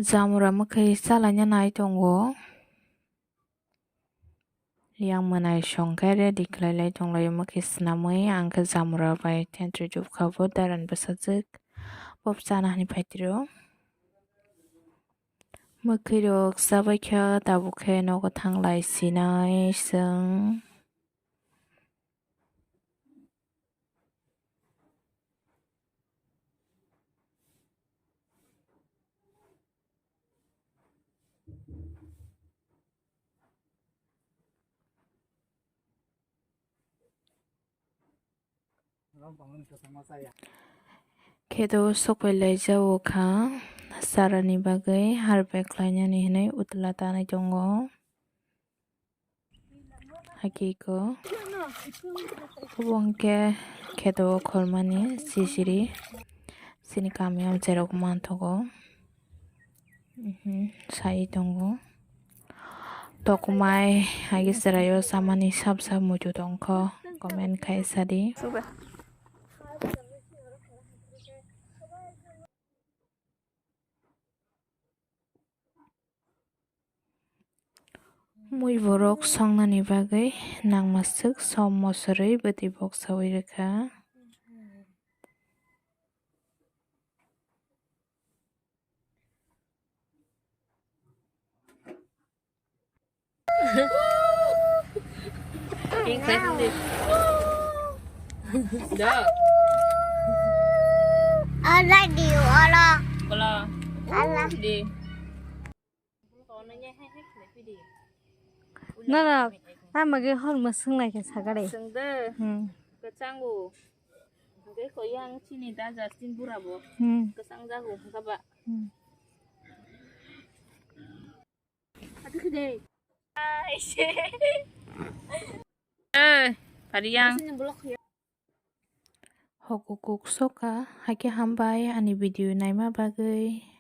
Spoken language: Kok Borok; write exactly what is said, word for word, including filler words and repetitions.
Jamura mwkhwi chalaina nai tongo. Yang mwnai song khe ready khlai lai tong lai, omo khe swnamwi ang khe jamura bai tentri tubkha bo daran bwsajwk bo chana hinwi phaitiro. Mwkhwirok chabai kha tabuk khe nogo thang lai sinai chwng. Kheto sokpai lai jao kha, sarani bagwi harvest khlainani hinwi utla tanwi tongo. Hakhe iko obo hwnkhe kheto o kholmani sisiri chini kami amchairok manthogo. Mhm, sai tongo. Tokumai hai khe chwraio chamani sap sap muitu tongkho, comment khai sadi. Mui borok songnani bagwi nangma swk som mosorwi bwtwi boksawi rwkha. Ala di, ala. Bala. Ala. Di. Nana, ama ge hor ma swnglai khe sagare. Swngde. Hmm. Kwchango. Hwnkhe koyang chini da Justin bura bo. Hmm. Kwchang jago hwnkha ba. Hmm. Eh, Pariyang. Hokukuk soka, hakhe hambai ani video naima bagwi.